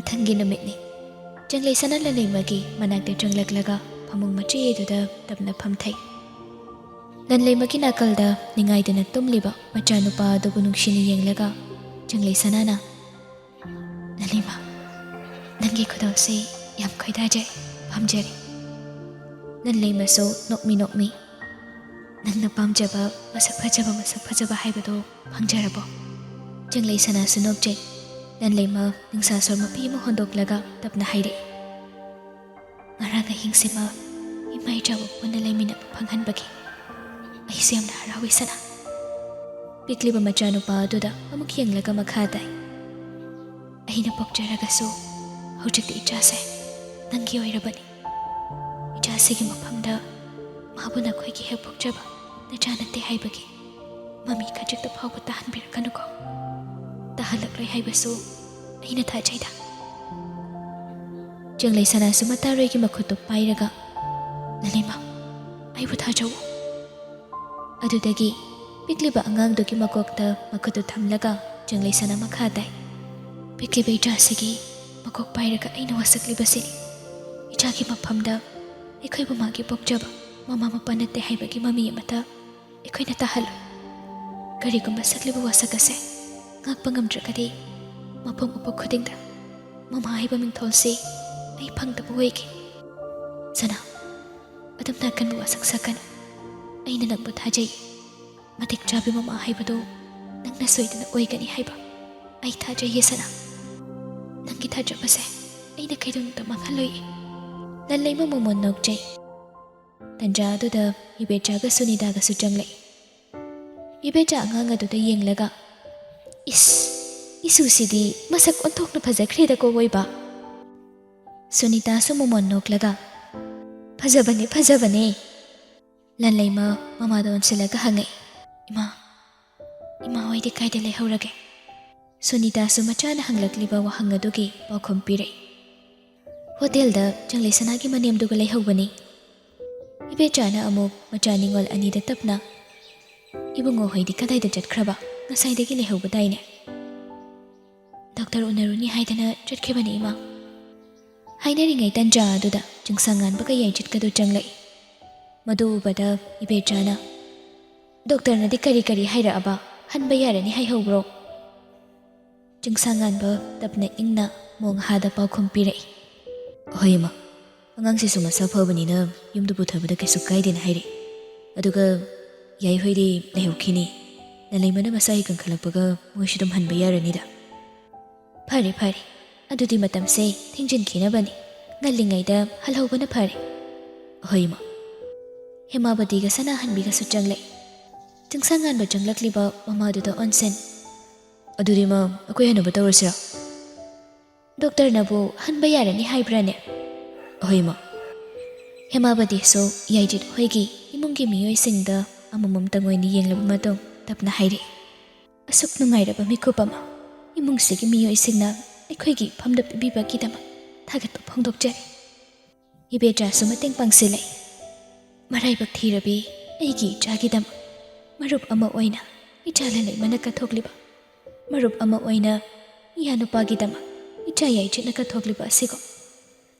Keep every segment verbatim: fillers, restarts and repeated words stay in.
ꯃꯊꯪꯒꯤ ꯅꯨꯃꯤꯠꯅꯤ꯫ ꯆꯪꯂꯩꯁꯅꯥ ꯂꯟꯂꯩꯃꯒꯤ ꯃꯅꯥꯛꯇ ꯆꯪꯂꯛꯂꯒ ꯐꯃꯨꯡ ꯃꯆꯦ ꯑꯗꯨꯗ ꯇꯞꯅ ꯐꯝꯊꯩ꯫ ꯂꯟꯂꯩꯃꯒꯤ ꯅꯥꯀꯜꯗ ꯅꯤꯡꯉꯥꯏꯗꯅ ꯇꯨꯝꯂꯤꯕ ꯃꯆꯥꯅꯨꯄꯥ ꯑꯗꯨꯕꯨ ꯅꯨꯡꯁꯤꯅ ꯌꯦꯡꯂꯒ ꯆꯪꯂꯩꯁꯅꯥꯅ, "ꯂꯟꯂꯩꯃ, ꯅꯪꯒꯤ ꯈꯨꯗꯣꯜꯁꯤ ꯌꯥꯝ ꯈꯣꯏꯗꯥꯖꯩ, ꯄꯥꯝꯖꯔꯦ꯫" ꯂꯟꯂꯩꯃꯁꯨ ꯅꯣꯛꯃꯤ ꯅꯣꯛꯃꯤ, "ꯅꯪꯅ ꯄꯥꯝꯖꯕ ꯃꯁꯛ ꯐꯖꯕ, ꯃꯁꯛ ꯐꯖꯕ ꯍꯥꯏꯕꯗꯣ ꯐꯪꯖꯔꯕꯣ?" ꯆꯪꯂꯩꯁꯅꯥꯁꯨ ꯅꯣꯛꯆꯩ꯫ ꯂꯟꯂꯩꯃ ꯅꯨꯡꯁꯥ ꯁꯣꯔ ꯃꯄꯤ ꯑꯃ ꯍꯣꯟꯗꯣꯛꯂꯒ ꯇꯞꯅ ꯍꯥꯏꯔꯛꯏ, "ꯉꯔꯥꯡ ꯑꯍꯤꯡꯁꯤꯃ ꯏꯃꯥ ꯏꯆꯥꯕꯨ ꯄꯨꯟꯅ ꯂꯩꯃꯤꯟꯅꯕ ꯐꯪꯍꯟꯕꯒꯤ ꯑꯩꯁꯨ ꯌꯥꯝꯅ ꯍꯔꯥꯎꯏ ꯁꯅꯥ꯫" ꯄꯤꯛꯂꯤꯕ ꯃꯆꯥꯅꯨꯄꯥ ꯑꯗꯨꯗ ꯑꯃꯨꯛ ꯌꯦꯡꯂꯒ ꯃꯈꯥ ꯇꯥꯏ, "ꯑꯩꯅ ꯄꯣꯛꯆꯔꯒꯁꯨ ꯍꯧꯖꯤꯛꯇꯤ ꯏꯆꯥꯁꯦ ꯅꯪꯒꯤ ꯑꯣꯏꯔꯕꯅꯤ꯫ ꯏꯆꯥꯁꯤꯒꯤ ꯃꯐꯝꯗ ꯃꯥꯕꯨ ꯅꯈꯣꯏꯒꯤ ꯍꯦꯛ ꯄꯣꯛꯆꯕ ꯅꯆꯥ ꯅꯠꯇꯦ ꯍꯥꯏꯕꯒꯤ ꯃꯃꯤ ꯈꯖꯤꯛꯇ ꯐꯥꯎꯕ ꯇꯥꯍꯟꯕꯤꯔꯛꯀꯅꯨꯀꯣ꯫ ꯇꯥꯍꯜꯂꯛꯂꯣꯏ ꯍꯥꯏꯕꯁꯨ ꯑꯩꯅ ꯊꯥꯖꯩꯗ꯫" ꯆꯪꯂꯩꯁꯅꯥꯁꯨ ꯃꯇꯥꯔꯣꯏꯒꯤ ꯃꯈꯨꯠꯇꯨ ꯄꯥꯏꯔꯒ, "ꯂꯟꯂꯩꯃ, ꯑꯩꯕꯨ ꯊꯥꯖꯧ꯫" ꯑꯗꯨꯗꯒꯤ ꯄꯤꯛꯂꯤꯕ ꯑꯉꯥꯡꯗꯨꯒꯤ ꯃꯀꯣꯛꯇ ꯃꯈꯨꯠꯇꯨ ꯊꯝꯂꯒ ꯆꯪꯂꯩꯁꯅꯥ ꯃꯈꯥ ꯇꯥꯏ, "ꯄꯤꯛꯂꯤꯕ ꯏꯆꯥꯁꯤꯒꯤ ꯃꯀꯣꯛ ꯄꯥꯏꯔꯒ ꯑꯩꯅ ꯋꯥꯁꯛꯂꯤꯕꯁꯤꯅꯤ꯫ ꯏꯆꯥꯒꯤ ꯃꯐꯝꯗ ꯑꯩꯈꯣꯏꯕꯨ ꯃꯥꯒꯤ ꯄꯣꯛꯆꯕ ꯃꯃꯥ ꯃꯄꯥ ꯅꯠꯇꯦ ꯍꯥꯏꯕꯒꯤ ꯃꯃꯤ ꯑꯃꯠꯇ ꯑꯩꯈꯣꯏꯅ ꯇꯥꯍꯜꯂꯣꯏ꯫ ꯀꯔꯤꯒꯨꯝꯕ ꯁꯛꯂꯤꯕ ꯋꯥꯁꯛ ꯑꯁꯦ ꯉꯥꯛꯄ ꯉꯝꯗ꯭ꯔꯒꯗꯤ ꯃꯐꯝ ꯎꯄꯨ ꯈꯨꯗꯤꯡꯗ ꯃꯃꯥ ꯍꯥꯏꯕ ꯃꯤꯡꯊꯣꯜꯁꯤ ꯑꯩ ꯐꯪꯗꯕ ꯑꯣꯏꯒꯦ꯫ ꯁꯅꯥ, ꯑꯗꯨꯝꯅ ꯑꯀꯟꯕ ꯋꯥꯁꯛ ꯁꯛꯀꯅꯨ꯫ ꯑꯩꯅ ꯅꯪꯕꯨ ꯊꯥꯖꯩ꯫ ꯃꯇꯤꯛ ꯆꯥꯕꯤ ꯃꯃꯥ ꯍꯥꯏꯕꯗꯨ ꯅꯪꯅ ꯁꯣꯏꯗꯅ ꯑꯣꯏꯒꯅꯤ ꯍꯥꯏꯕ ꯑꯩ ꯊꯥꯖꯩꯌꯦ ꯁꯅꯥ꯫ ꯅꯪꯒꯤ ꯊꯥꯖꯕꯁꯦ ꯑꯩꯅ ꯀꯩꯗꯧꯅꯨꯡꯗ ꯃꯥꯡꯍꯜꯂꯣꯏꯌꯦ꯫" ꯂꯟꯂꯩꯃ ꯃꯣꯃꯣꯟ ꯅꯣꯛꯆꯩ꯫ ꯇꯟꯖꯥ ꯑꯗꯨꯗ ꯏꯕꯦꯆꯥꯒ ꯁꯨꯅꯤꯇꯥꯒꯁꯨ ꯆꯪꯂꯛꯏ꯫ ꯏꯕꯦꯆꯥ ꯑꯉꯥꯡ ꯑꯗꯨꯗ ꯌꯦꯡꯂꯒ, "ꯏꯁ, ꯏꯁꯨꯁꯤꯗꯤ ꯃꯁꯛ ꯑꯣꯟꯊꯣꯛꯅ ꯐꯖꯈ꯭ꯔꯦꯗꯀꯣ ꯑꯣꯏꯕ꯫" ꯁꯨꯅꯤꯇꯥꯁꯨ ꯃꯣꯃꯣꯟ ꯅꯣꯛꯂꯒ, "ꯐꯖꯕꯅꯦ, ꯐꯖꯕꯅꯦ꯫" ꯂꯟꯂꯩꯃ ꯃꯃꯥꯗ ꯑꯣꯟꯁꯤꯜꯂꯒ ꯍꯪꯉꯛꯏ, "ꯏꯃꯥ, ꯏꯃꯥ ꯍꯣꯏꯗꯤ ꯀꯥꯏꯗ ꯂꯩꯍꯧꯔꯒꯦ?" ꯁꯨꯅꯤꯇꯥꯁꯨ ꯃꯆꯥꯅ ꯍꯪꯂꯛꯂꯤꯕ ꯋꯥꯍꯪ ꯑꯗꯨꯒꯤ ꯄꯥꯎꯈꯨꯝ ꯄꯤꯔꯛꯏ꯫ ꯍꯣꯇꯦꯜꯗ ꯆꯪꯂꯩꯁꯅꯥꯒꯤ ꯃꯅꯦꯝꯗꯨꯒ ꯂꯩꯍꯧꯕꯅꯤ꯫ ꯏꯕꯦꯆꯥꯅ ꯑꯃꯨꯛ ꯃꯆꯥ ꯅꯤꯉꯣꯜ ꯑꯅꯤꯗ ꯇꯞꯅ, "ꯏꯕꯨꯡꯉꯣ ꯍꯣꯏꯗꯤ ꯀꯗꯥꯏꯗ ꯆꯠꯈ꯭ꯔꯕ? ꯉꯁꯥꯏꯗꯒꯤ ꯂꯩꯍꯧꯕꯗꯥꯏꯅꯦ?" ꯗꯣꯛꯇꯔ ꯎꯅꯔꯨꯅꯤ ꯍꯥꯏꯗꯅ ꯆꯠꯈꯤꯕꯅꯤ, ꯏꯃꯥ꯫ ꯍꯥꯏꯅꯔꯤꯉꯩ ꯇꯟꯖꯥ ꯑꯗꯨꯗ ꯆꯤꯡꯁꯥꯡꯉꯥꯟꯕꯒ ꯌꯥꯏꯖꯤꯠꯀꯗꯨ ꯆꯪꯂꯛꯏ꯫ ꯃꯗꯨ ꯎꯕꯗ ꯏꯕꯦꯆꯥꯅ, "ꯗꯣꯛꯇꯔꯅꯗꯤ ꯀꯔꯤ ꯀꯔꯤ ꯍꯥꯏꯔꯛꯑꯕ? ꯍꯟꯕ ꯌꯥꯔꯅꯤ ꯍꯥꯏꯍꯧꯕ꯭ꯔꯣ?" ꯆꯤꯡꯁꯥꯡꯉꯥꯟꯕ ꯇꯞꯅ ꯏꯪꯅ ꯃꯣꯡꯍꯥꯗ ꯄꯥꯎꯈꯨꯝ ꯄꯤꯔꯛꯏ꯫ "ꯍꯣꯏ, ꯏꯃꯥ꯫ ꯑꯉꯥꯡꯁꯤꯁꯨ ꯃꯁꯥ ꯐꯕꯅꯤꯅ ꯌꯨꯝꯗ ꯄꯨꯊꯕꯗ ꯀꯩꯁꯨ ꯀꯥꯏꯗꯦꯅ ꯍꯥꯏꯔꯛꯏ꯫ ꯑꯗꯨꯒ ꯌꯥꯏꯍꯣꯏꯗꯤ ꯂꯩꯍꯧꯈꯤꯅꯤ꯫ ꯅꯂꯩꯃꯅ ꯃꯁꯥ ꯍꯦꯛ ꯀꯟꯈꯠꯂꯛꯄꯒ ꯃꯣꯏꯁꯨ ꯑꯗꯨꯝ ꯍꯟꯕ ꯌꯥꯔꯅꯤꯗ꯫" "ꯐꯔꯦ, ꯐꯔꯦ꯫ ꯑꯗꯨꯗꯤ ꯃꯇꯝꯁꯦ ꯊꯦꯡꯖꯤꯟꯈꯤꯅꯕꯅꯤ꯫ ꯉꯜꯂꯤꯉꯩꯗ ꯍꯜꯍꯧꯕꯅ ꯐꯔꯦ꯫" "ꯍꯣꯏ, ꯏꯃꯥ꯫" ꯍꯦꯃꯥꯕꯇꯤꯒ ꯁꯅꯥꯍꯟꯕꯤꯒꯁꯨ ꯆꯪꯂꯛꯏ꯫ ꯆꯤꯡꯁꯥꯡꯉꯥꯟꯕ ꯆꯪꯂꯛꯂꯤꯕ ꯃꯃꯥꯗꯨꯗ ꯑꯣꯟꯁꯤꯟ꯫ "ꯑꯗꯨꯗꯤ, ꯏꯃꯥ, ꯑꯩꯈꯣꯏ ꯍꯟꯅꯕ ꯇꯧꯔꯁꯤꯔꯣ?" "ꯗꯣꯛꯇꯔꯅꯕꯨ ꯍꯟꯕ ꯌꯥꯔꯅꯤ ꯍꯥꯏꯕ꯭ꯔꯥꯅꯦ?" "ꯍꯣꯏ, ꯏꯃꯥ꯫" ꯍꯦꯃꯥꯕꯇꯤꯁꯨ ꯌꯥꯏꯖꯤꯠ ꯍꯣꯏꯒꯤ ꯏꯃꯨꯡꯒꯤ ꯃꯤꯑꯣꯏꯁꯤꯡꯗ ꯑꯃꯃꯝꯇꯪ ꯑꯣꯏꯅ ꯌꯦꯡꯂꯕ ꯃꯇꯨꯡ ꯇꯞꯅ ꯍꯥꯏꯔꯛꯏ꯫ "ꯑꯁꯨꯛ ꯅꯨꯡꯉꯥꯏꯔꯕ ꯃꯤꯀꯨꯞ ꯑꯃ ꯏꯃꯨꯡꯁꯤꯒꯤ ꯃꯤꯑꯣꯏꯁꯤꯡꯅ ꯑꯩꯈꯣꯏꯒꯤ ꯏꯐꯝꯗ ꯄꯤꯕꯤꯕꯒꯤꯗꯃꯛ ꯊꯥꯒꯠꯄ ꯐꯣꯡꯗꯣꯛꯆꯔꯤ꯫" ꯏꯕꯦꯆꯥꯁꯨ ꯃꯇꯦꯡ ꯄꯥꯡꯁꯤꯜꯂꯛꯏ꯫ "ꯃꯔꯥꯏꯕꯛ ꯊꯤꯔꯕꯤ ꯑꯩꯒꯤ ꯏꯆꯥꯒꯤꯗꯃꯛ ꯃꯔꯨꯞ ꯑꯃ ꯑꯣꯏꯅ ꯏꯆꯥ ꯂꯂꯩꯃꯅ ꯀꯠꯊꯣꯛꯂꯤꯕ, ꯃꯔꯨꯞ ꯑꯃ ꯑꯣꯏꯅ ꯏꯌꯥ ꯅꯨꯄꯥꯒꯤꯗꯃꯛ ꯏꯆꯥ ꯌꯥꯏꯖꯤꯠꯅ ꯀꯠꯊꯣꯛꯂꯤꯕ ꯑꯁꯤꯒꯨꯝ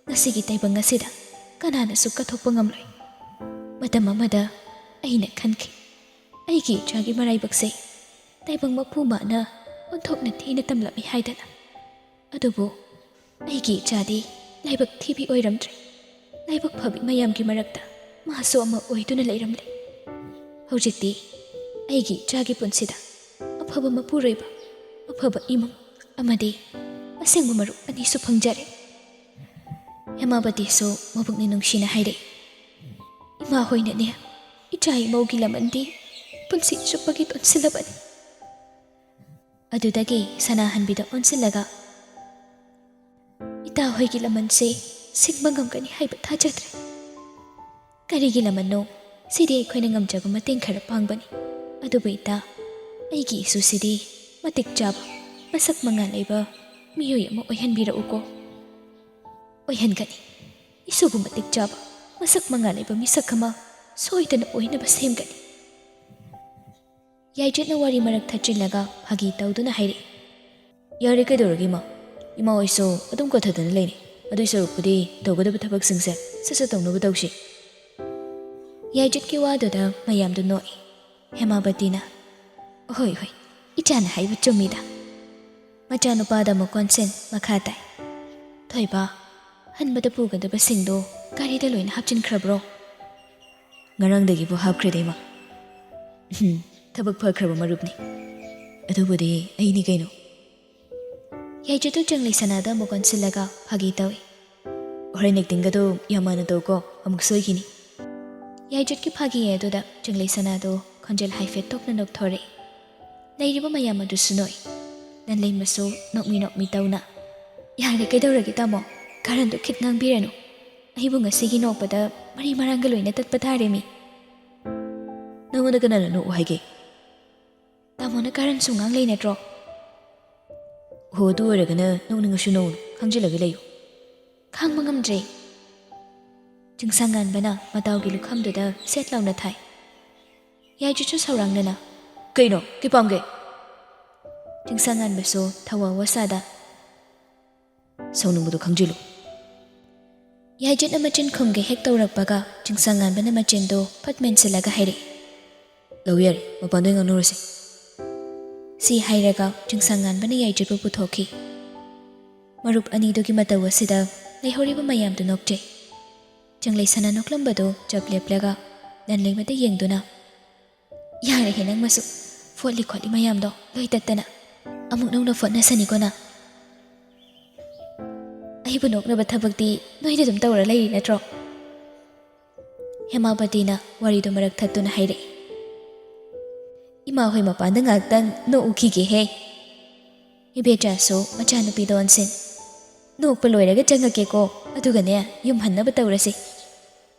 ꯉꯁꯤꯒꯤ ꯇꯥꯏꯕꯪ ꯑꯁꯤꯗ ꯀꯅꯥꯅꯁꯨ ꯀꯠꯊꯣꯛꯄ ꯉꯝꯂꯣꯏ꯫ ꯃꯇꯝ ꯑꯃꯗ ꯑꯩꯅ ꯈꯟꯈꯤ, ꯑꯩꯒꯤ ꯏꯆꯥꯒꯤ ꯃꯔꯥꯏꯕꯛꯁꯦ ꯇꯥꯏꯕꯪ ꯃꯄꯨ ꯃꯥꯅ ꯑꯣꯟꯊꯣꯛꯅ ꯊꯤꯅ ꯇꯝꯂꯝꯃꯤ ꯍꯥꯏꯗꯅ꯫ ꯑꯗꯨꯕꯨ ꯑꯩꯒꯤ ꯏꯆꯥꯗꯤ ꯂꯥꯏꯕꯛ ꯊꯤꯕꯤ ꯑꯣꯏꯔꯝꯗ꯭ꯔꯦ꯫ ꯂꯥꯏꯕꯛ ꯐꯕꯤ ꯃꯌꯥꯝꯒꯤ ꯃꯔꯛꯇ ꯃꯥꯁꯨ ꯑꯃ ꯑꯣꯏꯗꯨꯅ ꯂꯩꯔꯝꯂꯦ꯫ ꯍꯧꯖꯤꯛꯇꯤ ꯑꯩꯒꯤ ꯏꯆꯥꯒꯤ ꯄꯨꯟꯁꯤꯗ ꯑꯐꯕ ꯃꯄꯨꯔꯣꯏꯕ, ꯑꯐꯕ ꯏꯃꯨꯡ ꯑꯃꯗꯤ ꯑꯁꯦꯡꯕ ꯃꯔꯨꯞ ꯑꯅꯤꯁꯨ ꯐꯪꯖꯔꯦ꯫" ꯍꯦꯃꯥꯕꯇꯤꯁꯨ ꯃꯕꯨꯛꯅꯤꯡ ꯅꯨꯡꯁꯤꯅ ꯍꯥꯏꯔꯛꯏ꯫ "ꯏꯃꯥ ꯍꯣꯏꯅꯅꯦ, ꯏꯆꯥ ꯏꯃꯧꯒꯤ ꯂꯃꯟꯗꯤ ꯄꯨꯟꯁꯤ ꯆꯨꯞꯄꯒꯤ ꯇꯣꯟꯁꯤꯜꯂꯕꯅꯤ꯫" ꯑꯗꯨꯗꯒꯤ ꯁꯅꯥꯍꯟꯕꯤꯗ ꯑꯣꯟꯁꯤꯜꯂꯒ, "ꯏꯇꯥ ꯍꯣꯏꯒꯤ ꯂꯃꯟꯁꯦ ꯁꯤꯡꯕ ꯉꯝꯒꯅꯤ ꯍꯥꯏꯕ ꯊꯥꯖꯗ꯭ꯔꯦ꯫" "ꯀꯔꯤꯒꯤ ꯂꯃꯟꯅꯣ? ꯁꯤꯗꯤ ꯑꯩꯈꯣꯏꯅ ꯉꯝꯖꯕ ꯃꯇꯦꯡ ꯈꯔ ꯄꯥꯡꯕꯅꯤ꯫ ꯑꯗꯨꯕꯨ ꯏꯇꯥ, ꯑꯩꯒꯤ ꯏꯁꯨꯁꯤꯗꯤ ꯃꯇꯤꯛ ꯆꯥꯕ, ꯃꯁꯛ ꯃꯉꯥꯜ ꯂꯩꯕ ꯃꯤꯑꯣꯏ ꯑꯃ ꯑꯣꯏꯍꯟꯕꯤꯔꯛꯎꯀꯣ꯫" "ꯑꯣꯏꯍꯟꯒꯅꯤ꯫ ꯏꯁꯨꯕꯨ ꯃꯇꯤꯛ ꯆꯥꯕ, ꯃꯁꯛ ꯃꯉꯥꯜ ꯂꯩꯕ ꯃꯤꯁꯛ ꯑꯃ ꯁꯣꯏꯗꯅ ꯑꯣꯏꯅꯕ ꯁꯦꯝꯒꯅꯤ꯫" ꯌꯥꯏꯖꯠꯅ ꯋꯥꯔꯤ ꯃꯔꯛ ꯊꯠꯆꯤꯜꯂꯒ ꯐꯥꯒꯤ ꯇꯧꯗꯨꯅ ꯍꯥꯏꯔꯛꯏ꯫ "ꯌꯥꯔꯦ, ꯀꯩꯗꯧꯔꯒꯦ ꯏꯃꯥ? ꯏꯃꯥ ꯍꯣꯏꯁꯨ ꯑꯗꯨꯝ ꯀꯣꯊꯗꯅ ꯂꯩꯅꯤ꯫ ꯑꯗꯨꯏ ꯁꯔꯨꯛꯄꯨꯗꯤ ꯇꯧꯒꯗꯕ ꯊꯕꯛꯁꯤꯡꯁꯦ ꯁꯠ ꯁꯠ ꯇꯧꯅꯕ ꯇꯧꯁꯤ꯫" ꯌꯥꯏꯖꯠꯀꯤ ꯋꯥꯗꯨꯗ ꯃꯌꯥꯝꯗꯨ ꯅꯣꯛꯏ꯫ ꯍꯦꯃꯥꯕꯇꯤꯅ, "ꯍꯣꯏ, ꯍꯣꯏ, ꯏꯆꯥꯅ ꯍꯥꯏꯕ ꯆꯨꯝꯃꯤꯗ꯫" ꯃꯆꯥꯅꯨꯄꯥꯗ ꯑꯃꯨꯛ ꯑꯣꯟꯁꯤꯟ ꯃꯈꯥ ꯇꯥꯏ꯫ "ꯊꯣꯏꯕ, ꯍꯟꯕꯗ ꯄꯨꯒꯗꯕꯁꯤꯡꯗꯣ ꯒꯥꯔꯤꯗ ꯂꯣꯏꯅ ꯍꯥꯞꯆꯤꯟꯈ꯭ꯔꯕ꯭ꯔꯣ?" "ꯉꯔꯥꯡꯗꯒꯤꯕꯨ ꯍꯥꯞꯈ꯭ꯔꯦꯗ, ꯏꯃꯥ꯫" "ꯎꯝ, ꯊꯕꯛ ꯐꯈ꯭ꯔꯕ ꯃꯔꯨꯞꯅꯤ꯫ ꯑꯗꯨꯕꯨꯗꯤ ꯑꯩꯅꯤ ꯀꯩꯅꯣ꯫" ꯌꯥꯏꯖꯠꯇꯨ ꯆꯪꯂꯩ ꯁꯅꯥꯗ ꯑꯃꯨꯛ ꯑꯣꯟꯁꯤꯜꯂꯒ ꯐꯥꯒꯤ ꯇꯧꯏ꯫ "ꯍꯣꯔꯦꯟ ꯑꯦꯛꯇꯤꯡꯒꯗꯣ ꯌꯥꯝ ꯃꯥꯟꯅ ꯇꯧꯀꯣ, ꯑꯃꯨꯛ ꯁꯣꯏꯈꯤꯅꯤ꯫" ꯌꯥꯏꯖꯠꯀꯤ ꯐꯥꯒꯤ ꯑꯗꯨꯗ ꯆꯪꯂꯩ ꯁꯅꯥꯗꯣ ꯈꯣꯟꯖꯦꯜ ꯍꯥꯏꯐꯦꯠ ꯇꯣꯛꯅ ꯅꯣꯛꯊꯣꯔꯛꯏ꯫ ꯂꯩꯔꯤꯕ ꯃꯌꯥꯝ ꯑꯗꯨꯁꯨ ꯅꯣꯛꯏ꯫ ꯅꯟꯂꯩꯃꯁꯨ ꯅꯣꯛꯃꯤ ꯅꯣꯛꯃꯤ ꯇꯧꯅ, "ꯌꯥꯔꯦ, ꯀꯩꯗꯧꯔꯒꯦ ꯇꯥꯃꯣ? ꯀꯥꯔꯟꯗꯣ ꯈꯤꯠ ꯉꯥꯡꯕꯤꯔꯅꯨ꯫ ꯑꯩꯕꯨ ꯉꯁꯤꯒꯤ ꯅꯣꯛꯄꯗ ꯃꯔꯤ ꯃꯔꯥꯡꯒ ꯂꯣꯏꯅ ꯇꯠꯄ ꯇꯥꯔꯦ ꯃꯤ꯫" "ꯅꯉꯣꯟꯗ ꯀꯅꯥꯅ ꯅꯣꯛꯎ ꯍꯥꯏꯒꯦ?" "ꯇꯥꯃꯣꯅ ꯀꯥꯔꯟꯁꯨ ꯉꯥꯡ ꯂꯩ ꯅꯠꯇ꯭ꯔꯣ?" "ꯍꯣ, ꯑꯗꯨ ꯑꯣꯏꯔꯒꯅ ꯅꯣꯛꯅꯤꯡꯉꯁꯨ ꯅꯣꯛꯎꯅꯨ, ꯈꯥꯡꯖꯤꯜꯂꯒ ꯂꯩꯌꯨ꯫" "ꯈꯥꯡꯕ ꯉꯝꯗ꯭ꯔꯦ꯫" ꯆꯤꯡꯁꯥꯡꯉꯥꯟꯕꯅ ꯃꯇꯥꯎꯒꯤ ꯂꯨꯈꯝꯗꯨꯗ ꯁꯦꯠ ꯂꯥꯎꯅ ꯊꯥꯏ꯫ ꯌꯥꯏꯖꯠꯁꯨ ꯁꯧꯔꯥꯡꯅꯅ, "ꯀꯩꯅꯣ? ꯀꯩ ꯄꯥꯝꯒꯦ?" ꯆꯤꯡꯁꯥꯡꯉꯥꯟꯕꯁꯨ ꯊꯋꯥ ꯋꯥꯁꯥꯗ, "ꯁꯥꯎꯅꯤꯡꯕꯗꯣ ꯈꯪꯖꯤꯜꯂꯨ꯫" ꯌꯥꯏꯖꯠꯅ ꯃꯆꯤꯟ ꯈꯨꯝꯒꯦ ꯍꯦꯛ ꯇꯧꯔꯛꯄꯒ ꯆꯤꯡꯁꯥꯡꯉꯥꯟꯕꯅ ꯃꯆꯤꯟꯗꯣ ꯐꯠ ꯃꯦꯟꯁꯤꯜꯂꯒ ꯍꯥꯏꯔꯛꯏ, "ꯂꯧ ꯌꯥꯔꯦ, ꯃꯄꯥꯟꯗ ꯑꯣꯏ ꯉꯥꯡꯅꯔꯁꯤ꯫" ꯁꯤ ꯍꯥꯏꯔꯒ ꯆꯤꯡꯁꯥꯡꯉꯥꯟꯕꯅ ꯌꯥꯏꯖꯠꯄꯨ ꯄꯨꯊꯣꯛꯈꯤ꯫ ꯃꯔꯨꯞ ꯑꯅꯤꯗꯨꯒꯤ ꯃꯇꯧ ꯑꯁꯤꯗ ꯂꯩꯍꯧꯔꯤꯕ ꯃꯌꯥꯝꯗꯨ ꯅꯣꯛꯆꯩ꯫ ꯆꯪꯂꯩ ꯁꯅꯥ ꯅꯣꯛꯂꯝꯕꯗꯨ ꯆꯞ ꯂꯦꯞꯂꯒ ꯅꯟꯂꯩꯃꯗ ꯌꯦꯡꯗꯨꯅ, "ꯌꯥꯔꯦꯍꯦ ꯅꯪꯃꯁꯨ, ꯐꯣꯠꯂꯤ ꯈꯣꯠꯂꯤ ꯃꯌꯥꯝꯗꯣ ꯂꯣꯏ ꯇꯠꯇꯅ꯫ ꯑꯃꯨꯛ ꯅꯧꯅ ꯐꯣꯠꯅꯁꯅꯤꯀꯣ ꯅꯪ꯫ ꯑꯩꯕꯨ ꯅꯣꯛꯅꯕ ꯊꯕꯛꯇꯤ ꯅꯣꯏꯅ ꯑꯗꯨꯝ ꯇꯧꯔ ꯂꯩꯔꯤ ꯅꯠꯇ꯭ꯔꯣ?" ꯍꯦꯃꯥꯕꯇꯤꯅ ꯋꯥꯔꯤꯗꯨ ꯃꯔꯛ ꯊꯠꯇꯨꯅ ꯍꯥꯏꯔꯛꯏ, "ꯏꯃꯥ ꯍꯣꯏ ꯃꯄꯥꯟꯗ ꯉꯥꯏꯍꯥꯛꯇꯪ ꯅꯣꯛꯎꯈꯤꯒꯦꯍꯦ꯫" ꯏꯕꯦꯆꯥꯁꯨ ꯃꯆꯥꯅꯨꯄꯤꯗ ꯑꯣꯟꯁꯤꯟ, "ꯅꯣꯛꯄ ꯂꯣꯏꯔꯒ ꯆꯪꯉꯛꯀꯦꯀꯣ, ꯑꯗꯨꯒꯅꯦ ꯌꯨꯝ ꯍꯟꯅꯕ ꯇꯧꯔꯁꯤ꯫"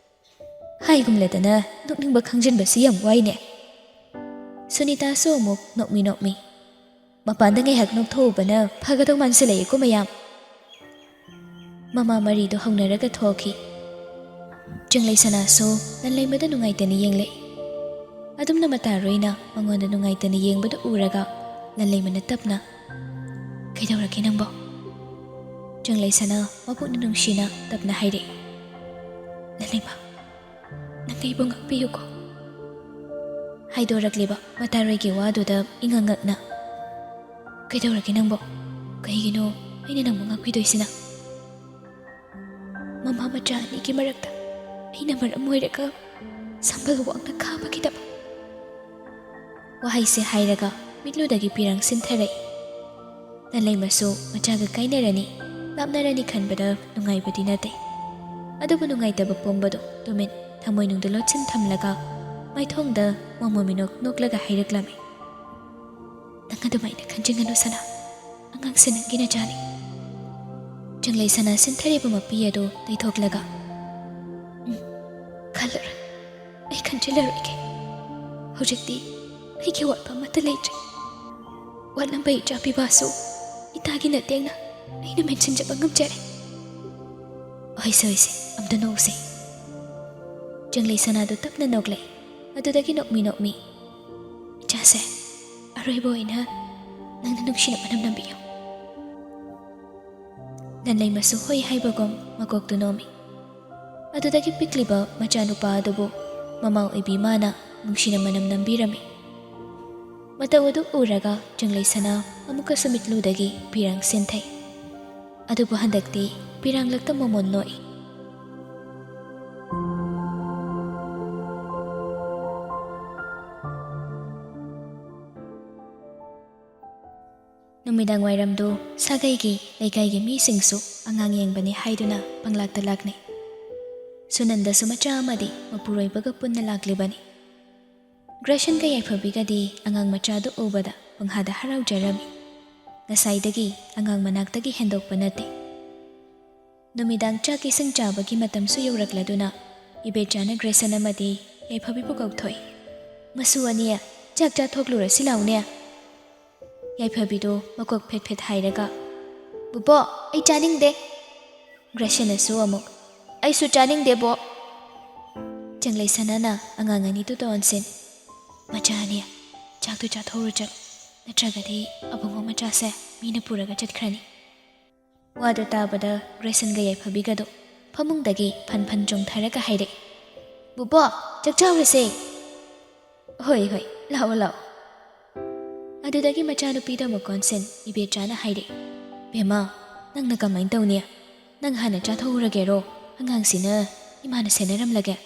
ꯍꯥꯏꯒꯨꯝꯂꯗꯅ ꯅꯣꯛꯅꯤꯡꯕ ꯈꯪꯖꯤꯟꯕꯁꯤ ꯌꯥꯝ ꯋꯥꯏꯅꯦ꯫ ꯁꯨꯅꯤꯇꯥꯁꯨ ꯑꯃꯨꯛ ꯅꯣꯛꯃꯤ ꯅꯣꯛꯃꯤ, "ꯃꯄꯥꯟꯗ ꯉꯥꯏꯍꯥꯛ ꯅꯣꯛꯊꯣꯛꯎꯕꯅ ꯐꯒꯗꯧ ꯃꯥꯟꯁꯤꯜꯂꯛꯏꯀꯣ ꯃꯌꯥꯝ꯫" ꯃꯃꯥ ꯃꯔꯤꯗꯣ ꯍꯧꯅꯔꯒ ꯊꯣꯛꯈꯤ꯫ ꯆꯤꯡꯂꯩ ꯁꯅꯥꯁꯨ ꯅꯟꯂꯩꯃꯗ ꯅꯨꯡꯉꯥꯏꯇꯅ ꯌꯦꯡꯂꯛꯏ꯫ ꯑꯗꯨꯝꯅ ꯃꯇꯥꯔꯣꯏꯅ ꯃꯉꯣꯟꯗ ꯅꯨꯡꯉꯥꯏꯇꯅ ꯌꯦꯡꯕꯗꯨ ꯎꯔꯒ ꯅꯟꯂꯩꯃꯅ ꯇꯞꯅ, "ꯀꯩꯗꯧꯔꯒꯦ ꯅꯪꯕꯣ?" ꯆꯪꯂꯩꯁꯅꯥ ꯃꯄꯨꯛꯅꯤꯡ ꯅꯨꯡꯁꯤꯅ ꯇꯞꯅ ꯍꯥꯏꯔꯛꯏ꯫ "ꯂꯟꯂꯩꯃ, ꯅꯪ ꯑꯩꯕꯨ ꯉꯥꯛꯄꯤꯌꯨꯀꯣ꯫" ꯍꯥꯏꯗꯣꯔꯛꯂꯤꯕ ꯃꯇꯥꯔꯣꯏꯒꯤ ꯋꯥꯗꯨꯗ ꯏꯉꯛ ꯉꯛꯅ, "ꯀꯩꯗꯧꯔꯒꯦ ꯅꯪꯕꯣ? ꯀꯩꯒꯤꯅꯣ ꯑꯩꯅ ꯅꯪꯕꯨ ꯉꯥꯛꯄꯤꯗꯣꯏꯁꯤꯅ? ꯃꯃꯥ ꯃꯆꯥ ꯑꯅꯤꯒꯤ ꯃꯔꯛꯇ ꯑꯩꯅ ꯃꯔꯝ ꯑꯣꯏꯔꯒ ꯁꯝꯕꯜ ꯋꯥꯡꯅ ꯈꯥꯕꯒꯤꯗꯃꯛ?" ꯋꯥꯍꯩꯁꯦ ꯍꯥꯏꯔꯒ ꯃꯤꯠꯂꯨꯗꯒꯤ ꯄꯤꯔꯪ ꯁꯤꯟꯊꯔꯛꯏ꯫ ꯂꯟꯂꯩꯃꯁꯨ ꯃꯆꯥꯒ ꯀꯥꯏꯅꯔꯅꯤ, ꯂꯥꯞꯅꯔꯅꯤ ꯈꯟꯕꯗ ꯅꯨꯡꯉꯥꯏꯕꯗꯤ ꯅꯠꯇꯦ꯫ ꯑꯗꯨꯕꯨ ꯅꯨꯡꯉꯥꯏꯇꯕ ꯄꯨꯝꯕꯗꯣ ꯇꯨꯃꯤꯟ ꯊꯃꯣꯏꯅꯨꯡꯗ ꯂꯣꯠꯁꯤꯟ ꯊꯝꯂꯒ ꯃꯥꯏꯊꯣꯡꯗ ꯃꯣꯃꯣꯟ ꯃꯤꯅꯣꯛ ꯅꯣꯛꯂꯒ ꯍꯥꯏꯔꯛꯂꯝꯃꯤ꯫ "ꯅꯪ ꯑꯗꯨꯃꯥꯏꯅ ꯈꯟꯖꯤꯟꯒꯅꯨ ꯁꯅꯥ, ꯑꯉꯥꯡꯁꯦ ꯅꯪꯒꯤ ꯅꯆꯥꯅꯤ꯫" ꯆꯪꯂꯩꯁꯅꯥ ꯁꯤꯟꯊꯔꯤꯕ ꯃꯄꯤ ꯑꯗꯨ ꯇꯩꯊꯣꯛꯂꯒ, "ꯎꯝ, ꯈꯜꯂꯔꯣꯏ, ꯑꯩ ꯈꯟꯖꯤꯜꯂꯔꯣꯏꯒꯦ꯫ ꯍꯧꯖꯤꯛꯇꯤ ꯑꯩꯒꯤ ꯋꯥꯠꯄ ꯑꯃꯠꯇ ꯂꯩꯇ꯭ꯔꯦ꯫ ꯋꯥꯠꯂꯝꯕ ꯏꯆꯥ ꯄꯤꯕꯥꯁꯨ ꯏꯇꯥꯒꯤ ꯅꯇꯦꯡꯅ ꯑꯩꯅ ꯃꯦꯟꯁꯤꯟꯖꯕ ꯉꯝꯖꯔꯦ꯫" "ꯍꯣꯏꯁꯦ, ꯍꯣꯏꯁꯦ, ꯑꯝꯇ ꯅꯣꯛꯎꯁꯦ꯫" ꯆꯪꯂꯩꯁꯅꯥꯗꯨ ꯇꯞꯅ ꯅꯣꯛꯂꯛꯏ꯫ ꯑꯗꯨꯗꯒꯤ ꯅꯣꯛꯃꯤ ꯅꯣꯛꯃꯤ, "ꯏꯆꯥꯁꯦ, ꯑꯔꯣꯏꯕ ꯑꯣꯏꯅ ꯅꯪꯅ ꯅꯨꯡꯁꯤꯅ ꯃꯅꯝ ꯅꯝꯕꯤꯌꯨ꯫" ꯂꯟꯂꯩꯃꯁꯨ ꯍꯣꯏ ꯍꯥꯏꯕꯒꯨꯝ ꯃꯀꯣꯛꯇꯨ ꯅꯣꯝꯃꯤ꯫ ꯑꯗꯨꯗꯒꯤ ꯄꯤꯛꯂꯤꯕ ꯃꯆꯥꯅꯨꯄꯥ ꯑꯗꯨꯕꯨ ꯃꯃꯥ ꯑꯣꯏꯕꯤ ꯃꯥꯅ ꯅꯨꯡꯁꯤꯅ ꯃꯅꯝ ꯅꯝꯕꯤꯔꯝꯃꯤ꯫ ꯃꯇꯧ ꯑꯗꯨ ꯎꯔꯒ ꯆꯪꯂꯩꯁꯅꯥ ꯑꯃꯨꯛꯀꯁꯨ ꯃꯤꯠꯂꯨꯗꯒꯤ ꯄꯤꯔꯥꯡ ꯁꯤꯟꯊꯩ꯫ ꯑꯗꯨꯕꯨ ꯍꯟꯗꯛꯇꯤ ꯄꯤꯔꯥꯡꯂꯛꯇ ꯃꯣꯃꯣꯟ ꯅꯣꯛꯏ꯫ ꯅꯨꯃꯤꯗꯥꯡ ꯋꯥꯏꯔꯝꯗꯨ ꯁꯥꯒꯩꯒꯤ, ꯂꯩꯀꯥꯏꯒꯤ ꯃꯤꯁꯤꯡꯁꯨ ꯑꯉꯥꯡ ꯌꯦꯡꯕꯅꯤ ꯍꯥꯏꯗꯨꯅ ꯄꯪꯂꯥꯛꯇ ꯂꯥꯛꯅꯩ꯫ ꯁꯨꯅꯟꯗꯁꯨ ꯃꯆꯥ ꯑꯃꯗꯤ ꯃꯄꯨꯔꯣꯏꯕꯒ ꯄꯨꯟꯅ ꯂꯥꯛꯂꯤꯕꯅꯤ꯫ ꯒ꯭ꯔꯦꯁꯟꯒ ꯌꯥꯏꯐꯕꯤꯒꯗꯤ ꯑꯉꯥꯡ ꯃꯆꯥꯗꯨ ꯎꯕꯗ ꯄꯪꯍꯥꯗ ꯍꯔꯥꯎꯖꯔꯝꯃꯤ꯫ ꯉꯁꯥꯏꯗꯒꯤ ꯑꯉꯥꯡ ꯃꯅꯥꯛꯇꯒꯤ ꯍꯦꯟꯗꯣꯛꯄ ꯅꯠꯇꯦ꯫ ꯅꯨꯃꯤꯗꯥꯡ ꯆꯥꯛ ꯏꯁꯤꯡ ꯆꯥꯕꯒꯤ ꯃꯇꯝꯁꯨ ꯌꯧꯔꯛꯂꯗꯨꯅ ꯏꯕꯦꯆꯥꯅ ꯒ꯭ꯔꯦꯁꯟ ꯑꯃꯗꯤ ꯌꯥꯏꯐꯕꯤꯕꯨ ꯀꯧꯊꯣꯛꯏ꯫ "ꯃꯁꯨ ꯑꯅꯤ, ꯆꯥꯛ ꯆꯥꯊꯣꯛꯂꯨꯔꯁꯤ ꯂꯥꯎꯅꯦ꯫" ꯌꯥꯏꯐꯕꯤꯗꯨ ꯃꯀꯣꯛ ꯐꯦꯠ ꯐꯦꯠ ꯍꯥꯏꯔꯒ, "ꯕꯨꯕꯣꯛ, ꯑꯩ ꯆꯥꯅꯤꯡꯗꯦ꯫" ꯒ꯭ꯔꯦꯁꯟꯅꯁꯨ ꯑꯃꯨꯛ, "ꯑꯩꯁꯨ ꯆꯥꯅꯤꯡꯗꯦ, ꯕꯣꯛ꯫" ꯆꯪꯂꯩꯁꯅꯥꯅ ꯑꯉꯥꯡ ꯑꯅꯤꯗꯨꯗ ꯑꯣꯟꯁꯤꯟ, "ꯃꯆꯥ ꯑꯅꯤ, ꯆꯥꯛꯇꯨ ꯆꯥꯊꯣꯛꯎꯔꯣ ꯆꯠꯂꯣ꯫ ꯅꯠꯇ꯭ꯔꯒꯗꯤ ꯑꯕꯨꯡꯉꯣ ꯃꯆꯥꯁꯦ ꯃꯤꯅ ꯄꯨꯔꯒ ꯆꯠꯈ꯭ꯔꯅꯤ꯫ ꯋꯥꯗꯨ ꯇꯥꯕꯗ ꯒ꯭ꯔꯦꯁꯟꯒ ꯌꯥꯏꯐꯕꯤꯒꯗꯨ ꯐꯃꯨꯡꯗꯒꯤ ꯐꯟ ꯐꯟ ꯆꯣꯡꯊꯔꯒ ꯍꯥꯏꯔꯛꯏ, "ꯕꯨꯕꯣꯛ, ꯆꯥꯛ ꯆꯥꯎꯔꯁꯦ!" "ꯍꯣꯏ, ꯍꯣꯏ, ꯂꯥꯛꯑꯣ, ꯂꯥꯛꯑꯣ꯫" ꯑꯗꯨꯗꯒꯤ ꯃꯆꯥꯅꯨꯄꯤꯗ ꯑꯃꯨꯛ ꯑꯣꯟꯁꯤꯟ ꯏꯕꯦꯆꯥꯅ ꯍꯥꯏꯔꯛꯏ, "ꯕꯦꯝꯃ, ꯅꯪꯅ ꯀꯃꯥꯏꯅ ꯇꯧꯅꯤ? ꯅꯪ ꯍꯥꯟꯅ ꯆꯥꯊꯣꯛꯎꯔꯒꯦꯔꯣ? ꯑꯉꯥꯡꯁꯤꯅ ꯏꯃꯥꯅ ꯁꯦꯟꯅꯔꯝꯂꯒꯦ꯫"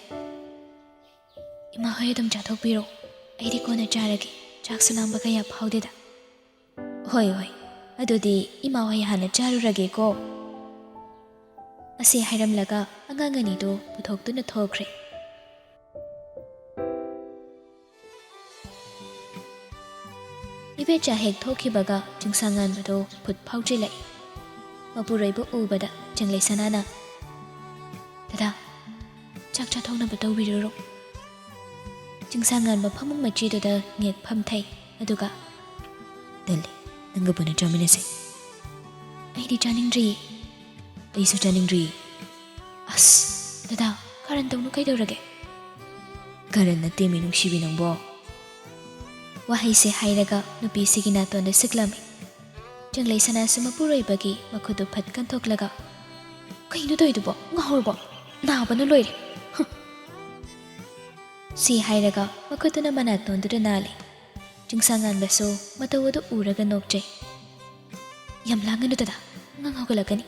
"ꯏꯃꯥ ꯍꯣꯏ ꯑꯗꯨꯝ ꯆꯥꯊꯣꯛꯄꯤꯔꯣ, ꯑꯩꯗꯤ ꯀꯣꯟꯅ ꯆꯥꯔꯒꯦ, ꯆꯥꯛꯁꯨ ꯂꯥꯝꯕ ꯀꯌꯥ ꯐꯥꯎꯗꯦꯗ꯫" "ꯍꯣꯏ, ꯍꯣꯏ, ꯑꯗꯨꯗꯤ ꯏꯃꯥ ꯍꯣꯏ ꯍꯥꯟꯅ ꯆꯥꯔꯨꯔꯒꯦꯀꯣ꯫" ꯑꯁꯤ ꯍꯥꯏꯔꯝꯂꯒ ꯑꯉꯥꯡ ꯑꯅꯤꯗꯨ ꯄꯨꯊꯣꯛꯇꯨꯅ ꯊꯣꯛꯈ꯭ꯔꯦ꯫ ꯏꯕꯦꯆꯥ ꯍꯦꯛ ꯊꯣꯛꯈꯤꯕꯒ ꯆꯤꯡꯁꯥꯡꯉꯥꯟꯕꯗꯨ ꯐꯨꯠ ꯐꯥꯎꯖꯤꯜꯂꯛꯏ꯫ ꯃꯄꯨꯔꯣꯏꯕ ꯎꯕꯗ ꯆꯪꯂꯩ ꯁꯅꯥꯅ, "ꯗꯗꯥ, ꯆꯥꯛ ꯆꯥꯊꯣꯛꯅꯕ ꯇꯧꯕꯤꯔꯨꯔꯣ꯫" ꯆꯤꯡꯁꯥꯡꯉꯥꯟꯕ ꯐꯃꯨꯡ ꯃꯆꯤꯗꯨꯗ ꯉꯦꯛ ꯐꯝꯊꯩ, ꯑꯗꯨꯒ, "ꯇꯜꯂꯦ, ꯅꯪꯒ ꯄꯨꯟꯅ ꯆꯥꯃꯤꯟꯅꯁꯦ꯫" "ꯑꯩꯗꯤ ꯆꯥꯅꯤꯡꯗ꯭ꯔꯤꯌꯦ꯫" "ꯑꯩꯁꯨ ꯆꯥꯅꯤꯡꯗ꯭ꯔꯤꯌꯦ꯫" "ꯑꯁ, ꯗꯗꯥ, ꯀꯥꯔꯟ ꯇꯧꯅꯨ, ꯀꯩꯗꯧꯔꯒꯦ?" "ꯀꯥꯔꯟ ꯅꯠꯇꯦꯃꯤ ꯅꯨꯡꯁꯤꯕꯤ ꯅꯪꯕꯣ꯫" ꯋꯥꯍꯩꯁꯦ ꯍꯥꯏꯔꯒ ꯅꯨꯄꯤꯁꯤꯒꯤ ꯅꯥꯇꯣꯟꯗ ꯁꯤꯛꯂꯝꯃꯤ꯫ ꯆꯪꯂꯩ ꯁꯅꯥꯁꯨ ꯃꯄꯨꯔꯣꯏꯕꯒꯤ ꯃꯈꯨꯠꯇꯨ ꯐꯠ ꯀꯟꯊꯣꯛꯂꯒ, "ꯀꯩꯅꯣ ꯇꯧꯔꯤꯗꯨꯕꯣ? ꯉꯥꯎꯔꯕꯣ? ꯅꯥꯕꯅ ꯂꯣꯏꯔꯦ꯫ ꯍꯨꯝ!" ꯁꯤ ꯍꯥꯏꯔꯒ ꯃꯈꯨꯠꯇꯨꯅ ꯃꯅꯥꯇꯣꯟꯗꯨꯗ ꯅꯥꯜꯂꯤ꯫ ꯆꯤꯡꯁꯥꯡꯉꯥꯟꯕꯁꯨ ꯃꯇꯧ ꯑꯗꯨ ꯎꯔꯒ ꯅꯣꯛꯆꯩ꯫ "ꯌꯥꯝ ꯂꯥꯡꯒꯅꯨ ꯗꯗꯥ, ꯑꯉꯥꯡ ꯍꯧꯒꯠꯂꯛꯀꯅꯤ꯫"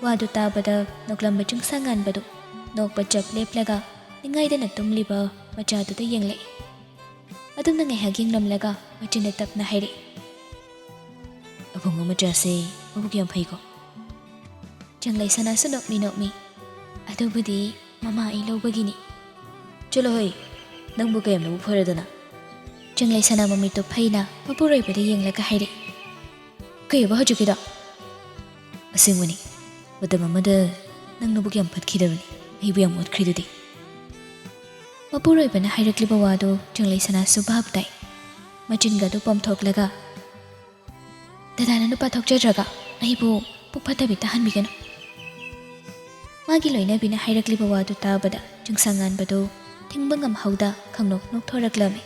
ꯋꯥꯗꯨ ꯇꯥꯕꯗ ꯅꯣꯛꯂꯝꯕ ꯆꯤꯡꯁꯥꯡꯉꯥꯟꯕꯗꯨ ꯅꯣꯛꯄ ꯆꯞ ꯂꯦꯞꯂꯒ ꯅꯤꯡꯉꯥꯏꯗꯅ ꯇꯨꯝꯂꯤꯕ ꯃꯆꯥꯗꯨꯗ ꯌꯦꯡꯂꯛꯏ꯫ ꯑꯗꯨꯝꯅ ꯉꯥꯏꯍꯥꯛ ꯌꯦꯡꯂꯝꯂꯒ ꯃꯆꯤꯟꯗ ꯇꯞꯅ ꯍꯥꯏꯔꯛꯏ, "ꯑꯕꯨꯡꯉꯣ ꯃꯆꯥꯁꯦ ꯃꯕꯨꯛ ꯌꯥꯝ ꯐꯩꯀꯣ꯫" ꯆꯪꯂꯩ ꯁꯅꯥꯁꯨ ꯅꯣꯛꯃꯤ ꯅꯣꯛꯃꯤ, "ꯑꯗꯨꯕꯨꯗꯤ ꯃꯃꯥ ꯑꯩ ꯂꯧꯕꯒꯤꯅꯤ꯫" "ꯆꯠꯂꯣꯍꯦ, ꯅꯪꯕꯨ ꯀꯌꯥꯝ ꯂꯧꯕ ꯐꯔꯗꯅ?" ꯆꯪꯂꯩ ꯁꯅꯥ ꯃꯃꯤꯠꯇꯨ ꯐꯩꯅ ꯃꯄꯨꯔꯣꯏꯕꯗ ꯌꯦꯡꯂꯒ ꯍꯥꯏꯔꯛꯏ, "ꯀꯩꯑꯕ ꯍꯧꯖꯤꯛꯀꯤꯗꯣ?" "ꯑꯁꯦꯡꯕꯅꯤ, ꯃꯇꯝ ꯑꯃꯗ ꯅꯪ ꯅꯕꯨꯛ ꯌꯥꯝ ꯐꯠꯈꯤꯗꯕꯅꯤ, ꯑꯩꯕꯨ ꯌꯥꯝ ꯑꯣꯠꯈ꯭ꯔꯤꯗꯨꯗꯤ꯫" ꯃꯄꯨꯔꯣꯏꯕꯅ ꯍꯥꯏꯔꯛꯂꯤꯕ ꯋꯥꯗꯨ ꯆꯪꯂꯩ ꯁꯅꯥꯁꯨ ꯚꯥꯞ ꯇꯥꯏ꯫ ꯃꯆꯤꯟꯒꯗꯨ ꯄꯣꯝꯊꯣꯛꯂꯒ, "ꯗꯗꯥꯅ ꯅꯨꯄꯥ ꯊꯣꯛꯆꯗ꯭ꯔꯒ ꯑꯩꯕꯨ ꯄꯨꯛ ꯐꯠꯇꯕꯤ ꯇꯥꯍꯟꯕꯤꯒꯅꯨ꯫" ꯃꯥꯒꯤ ꯂꯣꯏꯅꯕꯤꯅ ꯍꯥꯏꯔꯛꯂꯤꯕ ꯋꯥꯗꯨ ꯇꯥꯕꯗ ꯆꯤꯡꯁꯥꯡꯉꯥꯟꯕꯗꯨ ꯊꯤꯡꯕ ꯉꯝꯍꯧꯗ ꯈꯪꯅꯣꯛ ꯅꯣꯛꯊꯣꯔꯛꯂꯝꯃꯤ꯫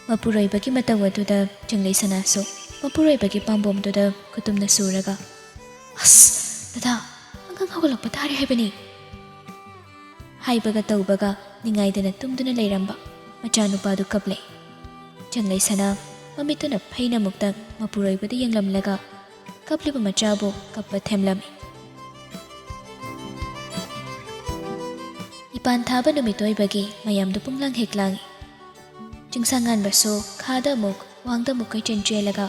ꯃꯄꯨꯔꯣꯏꯕꯒꯤ ꯃꯇꯧ ꯑꯗꯨꯗ ꯆꯪꯂꯩ ꯁꯅꯥꯁꯨ ꯃꯄꯨꯔꯣꯏꯕꯒꯤ ꯄꯥꯝꯕꯣꯝꯗꯨꯗ ꯈꯨꯇꯨꯝꯅ ꯁꯨꯔꯒ, "ꯑꯁ, ꯗꯗꯥ, ꯑꯉꯥꯡ ꯍꯧꯒꯠꯂꯛꯄ ꯇꯥꯔꯦ ꯍꯥꯏꯕꯅꯤ!" ꯍꯥꯏꯕꯒ ꯇꯧꯕꯒ ꯅꯤꯡꯉꯥꯏꯗꯅ ꯇꯨꯝꯗꯨꯅ ꯂꯩꯔꯝꯕ ꯃꯆꯥꯅꯨꯄꯥꯗꯨ ꯀꯞꯂꯦ꯫ ꯆꯪꯂꯩ ꯁꯅꯥ ꯃꯃꯤꯠꯇꯨꯅ ꯐꯩꯅ ꯑꯃꯨꯛꯇꯪ ꯃꯄꯨꯔꯣꯏꯕꯗ ꯌꯦꯡꯂꯝꯂꯒ ꯀꯞꯂꯤꯕ ꯃꯆꯥꯕꯨ ꯀꯞꯄ ꯊꯦꯝꯂꯝꯃꯤ꯫ ꯏꯄꯥꯟ ꯊꯥꯕ ꯅꯨꯃꯤꯠ ꯑꯣꯏꯕꯒꯤ ꯃꯌꯥꯝꯗꯨ ꯄꯨꯡꯂꯥꯡ ꯍꯦꯛ ꯂꯥꯡꯏ꯫ ꯆꯤꯡꯁꯥꯡꯉꯥꯟꯕꯁꯨ ꯈꯥꯗ ꯑꯃꯨꯛ ꯋꯥꯡꯗ ꯑꯃꯨꯛ ꯀꯣꯏꯆꯦꯟ ꯆꯦꯜꯂꯒ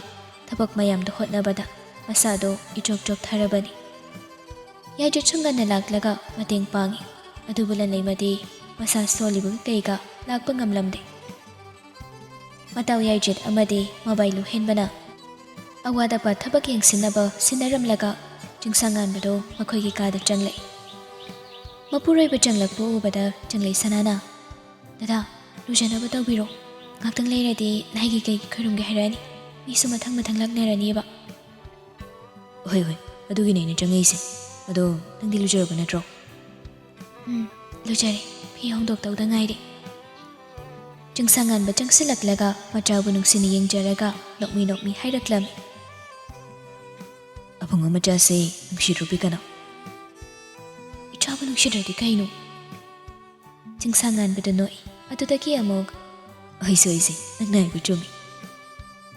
ꯊꯕꯛ ꯃꯌꯥꯝꯗꯨ ꯍꯣꯠꯅꯕꯗ ꯃꯁꯥꯗꯣ ꯏꯆꯣꯛ ꯆꯣꯛꯊꯔꯕꯅꯤ꯫ ꯌꯥꯏꯖꯠꯁꯨ ꯉꯟꯅ ꯂꯥꯛꯂꯒ ꯃꯇꯦꯡ ꯄꯥꯡꯏ꯫ ꯑꯗꯨꯕꯨ ꯂꯟꯂꯩꯃꯗꯤ ꯃꯁꯥ ꯁꯣꯜꯂꯤꯕꯒ ꯀꯩꯒ ꯂꯥꯛꯄ ꯉꯝꯂꯝꯗꯦ꯫ ꯃꯇꯥꯎ ꯌꯥꯏꯖꯠ ꯑꯃꯗꯤ ꯃꯕꯥꯏ ꯂꯨꯍꯦꯟꯕꯅ ꯑꯋꯥꯠ ꯑꯄꯥ ꯊꯕꯛ ꯌꯦꯡꯁꯤꯟꯅꯕ ꯁꯤꯟꯅꯔꯝꯂꯒ ꯆꯤꯡꯁꯥꯡꯉꯥꯟꯕꯗꯣ ꯃꯈꯣꯏꯒꯤ ꯀꯥꯗ ꯆꯪꯂꯛꯏ꯫ ꯃꯄꯨꯔꯣꯏꯕ ꯆꯪꯂꯛꯄ ꯎꯕꯗ ꯆꯪꯂꯩ ꯁꯅꯥꯅ, "ꯗꯗꯥ, ꯂꯨꯖꯅꯕ ꯇꯧꯕꯤꯔꯣ꯫ ꯉꯥꯛꯇꯪ ꯂꯩꯔꯗꯤ ꯂꯥꯏꯒꯤ ꯀꯩꯒꯤ ꯈꯣꯏꯔꯨꯝꯒꯦ ꯍꯥꯏꯔꯛꯑꯅꯤ꯫ ꯃꯤꯁꯨ ꯃꯊꯪ ꯃꯊꯪ ꯂꯥꯛꯅꯔꯅꯤꯕ꯫" "ꯍꯣꯏ, ꯍꯣꯏ, ꯑꯗꯨꯒꯤꯅꯦ ꯑꯩꯅ ꯆꯪꯉꯛꯏꯁꯦ꯫ ꯑꯗꯣ ꯅꯪꯗꯤ ꯂꯨꯖꯔꯕ ꯅꯠꯇ꯭ꯔꯣ?" "ꯎꯝ, ꯂꯨꯖꯔꯦ꯫ ꯐꯤ ꯍꯣꯡꯗꯣꯛꯇꯧꯗ ꯉꯥꯏꯔꯦ꯫" ꯆꯤꯡꯁꯥꯡꯉꯥꯟꯕ ꯆꯪꯁꯤꯜꯂꯛꯂꯒ ꯃꯆꯥꯕꯨ ꯅꯨꯡꯁꯤꯅ ꯌꯦꯡꯖꯔꯒ ꯅꯣꯛꯃꯤ ꯅꯣꯛꯃꯤ ꯍꯥꯏꯔꯛꯂꯝꯃꯤ꯫ "ꯑꯕꯨꯡꯉꯣ ꯃꯆꯥꯁꯦ ꯅꯨꯡꯁꯤꯗ꯭ꯔꯣ ꯄꯤꯛꯀꯅꯣ?" "ꯏꯆꯥꯕꯨ ꯅꯨꯡꯁꯤꯗ꯭ꯔꯗꯤ ꯀꯩꯅꯣ?" ꯆꯤꯡꯁꯥꯡꯉꯥꯟꯕꯗꯨ ꯅꯣꯛꯏ꯫ ꯑꯗꯨꯗꯒꯤ ꯑꯃꯨꯛ, "ꯑꯩꯁꯨ, ꯑꯩꯁꯦ ꯅꯪꯅ ꯍꯥꯏꯕ ꯆꯨꯝꯃꯤ꯫"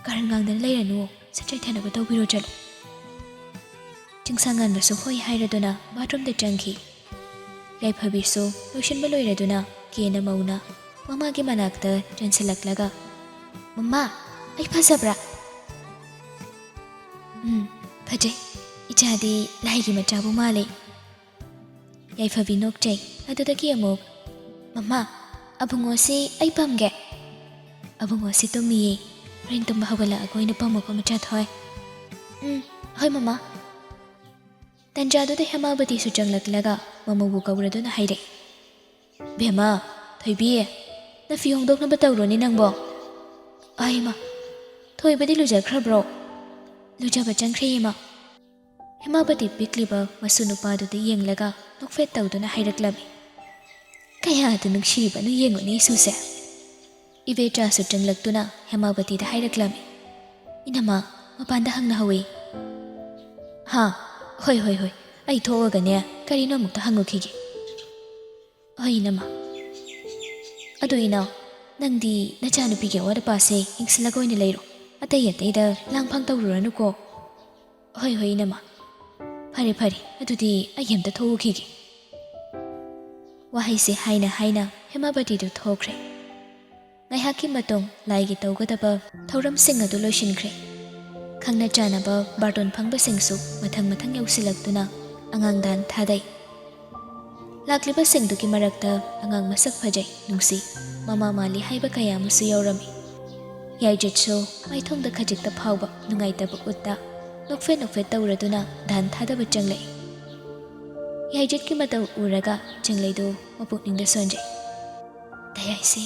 "ꯀꯥꯔꯟ ꯉꯥꯡꯗꯅ ꯂꯩꯔꯅꯨ, ꯁꯠ ꯆꯥꯏꯊꯅꯕ ꯇꯧꯕꯤꯔꯣ ꯆꯠꯂꯣ꯫" ꯆꯤꯡꯁꯥꯡꯉꯥꯟꯕꯁꯨ ꯍꯣꯏ ꯍꯥꯏꯔꯗꯨꯅ ꯕꯥꯠꯔꯨꯝꯗ ꯆꯪꯈꯤ꯫ ꯌꯥꯏꯐꯕꯤꯁꯨ ꯂꯣꯏꯁꯤꯟꯕ ꯂꯣꯏꯔꯗꯨꯅ ꯀꯦꯅ ꯃꯧꯅ ꯃꯃꯥꯒꯤ ꯃꯅꯥꯛꯇ ꯆꯪꯁꯤꯜꯂꯛꯂꯒ, "ꯃꯃꯥ, ꯑꯩ ꯐꯖꯕ꯭ꯔꯥ?" "ꯎꯝ, ꯐꯖꯩ꯫ ꯏꯆꯥꯗꯤ ꯂꯥꯏꯒꯤ ꯃꯆꯥꯕꯨ ꯃꯥꯜꯂꯤ꯫" ꯌꯥꯏꯐꯕꯤ ꯅꯣꯛꯆꯩ꯫ ꯑꯗꯨꯗꯒꯤ ꯑꯃꯨꯛ, "ꯃꯃꯥ, ꯑꯕꯨꯡꯉꯣꯁꯤ ꯑꯩ ꯄꯥꯝꯒꯦ꯫ ꯑꯕꯨꯡꯉꯣꯁꯤ ꯇꯨꯝꯃꯤꯌꯦ꯫ ꯍꯣꯔꯦꯟ ꯇꯨꯝꯕ ꯍꯧꯒꯠꯂꯛꯑꯒ ꯑꯣꯏꯅ ꯄꯝꯃꯨꯀꯣ, ꯃꯆꯥꯊꯣꯏ꯫" "ꯎꯝ, ꯍꯣꯏ, ꯃꯃꯥ꯫" ꯇꯟꯖꯥꯗꯨꯗ ꯍꯦꯃꯥꯕꯇꯤꯁꯨ ꯆꯪꯂꯛꯂꯒ ꯃꯃꯧꯕꯨ ꯀꯧꯔꯗꯨꯅ ꯍꯥꯏꯔꯛꯏ, "ꯕꯦꯝꯃ, ꯊꯣꯏꯕꯤ, ꯅꯐꯤ ꯍꯣꯡꯗꯣꯛꯅꯕ ꯇꯧꯔꯣꯅꯦ ꯅꯪꯕꯣ꯫" "ꯑꯩꯃ, ꯊꯣꯏꯕꯗꯤ ꯂꯨꯖꯈ꯭ꯔꯕ꯭ꯔꯣ?" "ꯂꯨꯖꯕ ꯆꯪꯈ꯭ꯔꯦ, ꯏꯃꯥ꯫" ꯍꯦꯃꯥꯕꯇꯤ ꯄꯤꯛꯂꯤꯕ ꯃꯁꯨ ꯅꯨꯄꯥꯗꯨꯗ ꯌꯦꯡꯂꯒ ꯅꯣꯛꯐꯦꯠ ꯇꯧꯗꯨꯅ ꯍꯥꯏꯔꯛꯂꯝꯃꯤ, "ꯀꯌꯥꯗ ꯅꯨꯡꯁꯤꯕꯅꯣ ꯌꯦꯡꯉꯨꯅꯦ ꯏꯁꯨꯁꯦ꯫" ꯏꯕꯦꯆꯥꯁꯨ ꯆꯪꯂꯛꯇꯨꯅ ꯍꯦꯃꯥꯕꯇꯤꯗ ꯍꯥꯏꯔꯛꯂꯝꯃꯤ, "ꯏꯅꯝꯃ, ꯃꯄꯥꯟꯗ ꯍꯪꯅꯍꯧꯋꯤ꯫" "ꯍꯥ? ꯍꯣꯏ, ꯍꯣꯏ, ꯍꯣꯏ, ꯑꯩ ꯊꯣꯛꯑꯒꯅꯦ ꯀꯔꯤꯅꯣ ꯑꯃꯨꯛꯇ ꯍꯪꯉꯨꯈꯤꯒꯦ꯫" "ꯍꯣꯏ, ꯏꯅꯝꯃ꯫" "ꯑꯗꯨ ꯏꯅꯥꯎ, ꯅꯪꯗꯤ ꯅꯆꯥꯅꯨꯄꯤꯒꯤ ꯑꯋꯥꯠ ꯑꯄꯥꯁꯦ ꯌꯦꯡꯁꯤꯜꯂꯒ ꯑꯣꯏꯅ ꯂꯩꯔꯣ꯫ ꯑꯇꯩ ꯑꯇꯩꯗ ꯂꯥꯡꯐꯥꯡ ꯇꯧꯔꯨꯔꯅꯨꯀꯣ꯫" "ꯍꯣꯏ, ꯍꯣꯏ, ꯏꯅꯝꯃ꯫" "ꯐꯔꯦ, ꯐꯔꯦ, ꯑꯗꯨꯗꯤ ꯑꯩ ꯑꯝꯇ ꯊꯣꯛꯎꯈꯤꯒꯦ꯫" ꯋꯥꯍꯩꯁꯦ ꯍꯥꯏꯅ ꯍꯥꯏꯅ ꯍꯦꯃꯥꯕꯇꯤꯗꯨ ꯊꯣꯛꯈ꯭ꯔꯦ꯫ ꯉꯥꯏꯍꯥꯛꯀꯤ ꯃꯇꯨꯡ ꯂꯥꯏꯒꯤ ꯇꯧꯒꯗꯕ ꯊꯧꯔꯝꯁꯤꯡ ꯑꯗꯨ ꯂꯣꯏꯁꯤꯟꯈ꯭ꯔꯦ꯫ ꯈꯪꯅ ꯆꯥꯟꯅꯕ ꯕꯥꯔꯇꯣꯟ ꯐꯪꯕꯁꯤꯡꯁꯨ ꯃꯊꯪ ꯃꯊꯪ ꯌꯧꯁꯤꯜꯂꯛꯇꯨꯅ ꯑꯉꯥꯡ ꯙꯥꯟ ꯊꯥꯗꯩ꯫ ꯂꯥꯛꯂꯤꯕꯁꯤꯡꯗꯨꯒꯤ ꯃꯔꯛꯇ ꯑꯉꯥꯡ ꯃꯁꯛ ꯐꯖꯩ, ꯅꯨꯡꯁꯤ, ꯃꯃꯥ ꯃꯥꯜꯂꯤ ꯍꯥꯏꯕ ꯀꯌꯥ ꯑꯃꯁꯨ ꯌꯥꯎꯔꯝꯃꯤ꯫ ꯌꯥꯏꯖꯠꯁꯨ ꯃꯥꯏꯊꯣꯡꯗ ꯈꯖꯤꯛꯇ ꯐꯥꯎꯕ ꯅꯨꯡꯉꯥꯏꯇꯕ ꯎꯠꯇ ꯅꯣꯛꯐꯦꯠ ꯅꯣꯛꯐꯦꯠ ꯇꯧꯔꯗꯨꯅ ꯙꯥꯟ ꯊꯥꯗꯕ ꯆꯪꯂꯛꯏ꯫ ꯌꯥꯏꯖꯠꯀꯤ ꯃꯇꯧ ꯎꯔꯒ ꯆꯤꯡꯂꯩꯗꯨ ꯃꯄꯨꯛꯅꯤꯡꯗ ꯁꯣꯟꯖꯩ꯫ "ꯗꯌꯥꯏꯁꯤ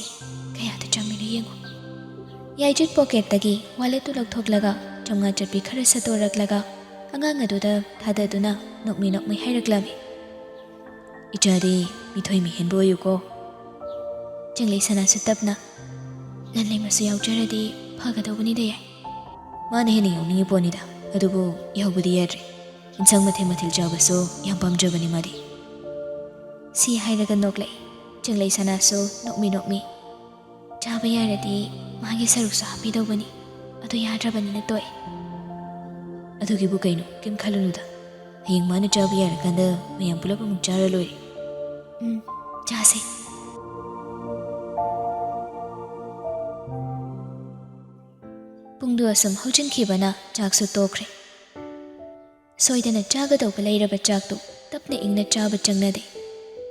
ꯀꯌꯥꯗ ꯆꯪꯂꯤꯅꯣ ꯌꯦꯡꯉꯨ꯫" ꯌꯥꯏꯖꯠ ꯄꯣꯀꯦꯠꯇꯒꯤ ꯋꯥꯂꯦꯠꯇꯨ ꯂꯧꯊꯣꯛꯂꯒ ꯆꯥꯝꯃꯉꯥ ꯆꯠꯄꯤ ꯈꯔ ꯁꯠꯇꯣꯔꯛꯂꯒ ꯑꯉꯥꯡ ꯑꯗꯨꯗ ꯊꯥꯗꯗꯨꯅ ꯅꯣꯛꯃꯤ ꯅꯣꯛꯃꯤ ꯍꯥꯏꯔꯛꯂꯝꯃꯤ꯫ "ꯏꯆꯥꯗꯤ ꯃꯤꯊꯣꯏ ꯃꯤꯍꯦꯟꯕ ꯑꯣꯏꯌꯨꯀꯣ꯫" ꯆꯤꯡꯂꯩ ꯁꯅꯥꯁꯨ ꯇꯞꯅ, "ꯂꯟ ꯂꯩꯃꯁꯨ ꯌꯥꯎꯖꯔꯗꯤ ꯐꯒꯗꯧꯕꯅꯤꯗ ꯌꯥꯏ꯫" "ꯃꯥꯅ ꯍꯦꯟꯅ ꯌꯥꯎꯅꯤꯡꯉꯤ ꯄꯣꯠꯅꯤꯗ, ꯑꯗꯨꯕꯨ ꯌꯥꯎꯕꯗꯤ ꯌꯥꯗ꯭ꯔꯦ꯫ ꯏꯟꯁꯥꯡ ꯃꯊꯦꯜ ꯃꯊꯦꯜ ꯆꯥꯕꯁꯨ ꯌꯥꯝ ꯄꯥꯝꯖꯕꯅꯤ ꯃꯥꯗꯤ꯫" ꯁꯤ ꯍꯥꯏꯔꯒ ꯅꯣꯛꯂꯛꯏ꯫ ꯆꯤꯡꯂꯩ ꯁꯅꯥꯁꯨ ꯅꯣꯛꯃꯤ ꯅꯣꯛꯃꯤ, "ꯆꯥꯕ ꯌꯥꯔꯗꯤ ꯃꯥꯒꯤ ꯁꯔꯨꯛꯁꯨ ꯍꯥꯞꯄꯤꯗꯧꯕꯅꯤ, ꯑꯗꯨ ꯌꯥꯗ꯭ꯔꯕꯅꯤꯅ ꯇꯣꯛꯑꯦ꯫" "ꯑꯗꯨꯒꯤꯕꯨ ꯀꯩꯅꯣ, ꯀꯩꯝ ꯈꯜꯂꯨꯅꯨꯗ꯫ ꯍꯌꯦꯡ ꯃꯥꯅ ꯆꯥꯕ ꯌꯥꯔꯀꯥꯟꯗ ꯃꯌꯥꯝ ꯄꯨꯂꯞ ꯑꯃꯨꯛ ꯆꯥꯔ ꯂꯣꯏꯔꯦ꯫" "ꯎꯝ, ꯆꯥꯁꯦ꯫" ꯄꯨꯡꯗꯨ ꯑꯁꯨꯝ ꯍꯧꯖꯤꯟꯈꯤꯕꯅ ꯆꯥꯛꯁꯨ ꯇꯣꯛꯈ꯭ꯔꯦ꯫ ꯁꯣꯏꯗꯅ ꯆꯥꯒꯗꯧꯕ ꯂꯩꯔꯕ ꯆꯥꯛꯇꯨ ꯇꯞꯅ ꯏꯪꯅ ꯆꯥꯕ ꯆꯪꯅꯗꯦ꯫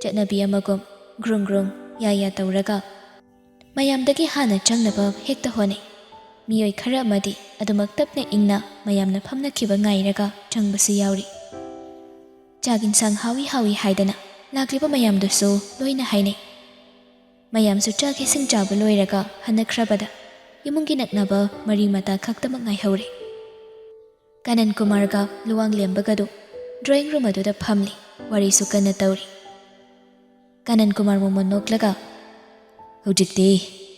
ꯆꯠꯅꯕꯤ ꯑꯃꯒꯨꯝ ꯒ꯭ꯔꯨꯡ ꯒ꯭ꯔꯨꯡ ꯌꯥ ꯌꯥ ꯇꯧꯔꯒ ꯃꯌꯥꯝꯗꯒꯤ ꯍꯥꯟꯅ ꯆꯪꯅꯕ ꯍꯦꯛꯇ ꯍꯣꯠꯅꯩ꯫ ꯃꯤꯑꯣꯏ ꯈꯔ ꯑꯃꯗꯤ ꯑꯗꯨꯃꯛ ꯇꯞꯅ ꯏꯪꯅ ꯃꯌꯥꯝꯅ ꯐꯝꯅꯈꯤꯕ ꯉꯥꯏꯔꯒ ꯆꯪꯕꯁꯨ ꯌꯥꯎꯔꯤ꯫ ꯆꯥꯛ ꯏꯟꯁꯥꯡ ꯍꯥꯎꯏ ꯍꯥꯎꯏ ꯍꯥꯏꯗꯅ ꯂꯥꯛꯂꯤꯕ ꯃꯌꯥꯝꯗꯨꯁꯨ ꯂꯣꯏꯅ ꯍꯥꯏꯅꯩ꯫ ꯃꯌꯥꯝꯁꯨ ꯆꯥꯛ ꯏꯁꯤꯡ ꯆꯥꯕ ꯂꯣꯏꯔꯒ ꯍꯟꯅꯈ꯭ꯔꯕꯗ ꯏꯃꯨꯡꯒꯤ ꯅꯛꯅꯕ ꯃꯔꯤ ꯃꯇꯥ ꯈꯛꯇꯃꯛ ꯉꯥꯏꯍꯧꯔꯦ꯫ ꯀꯥꯅꯟ ꯀꯨꯃꯥꯔꯒ ꯂꯨꯋꯥꯡ ꯂꯦꯝꯕꯒꯗꯨ drawing room ꯑꯗꯨꯗ ꯐꯝꯂꯤ, ꯋꯥꯔꯤꯁꯨ ꯀꯟꯅ ꯇꯧꯔꯤ꯫ ꯀꯥꯅꯟ ꯀꯨꯃꯥꯔ ꯃꯣꯃꯣꯟ ꯅꯣꯛꯂꯒ, "ꯍꯧꯖꯤꯛꯇꯤ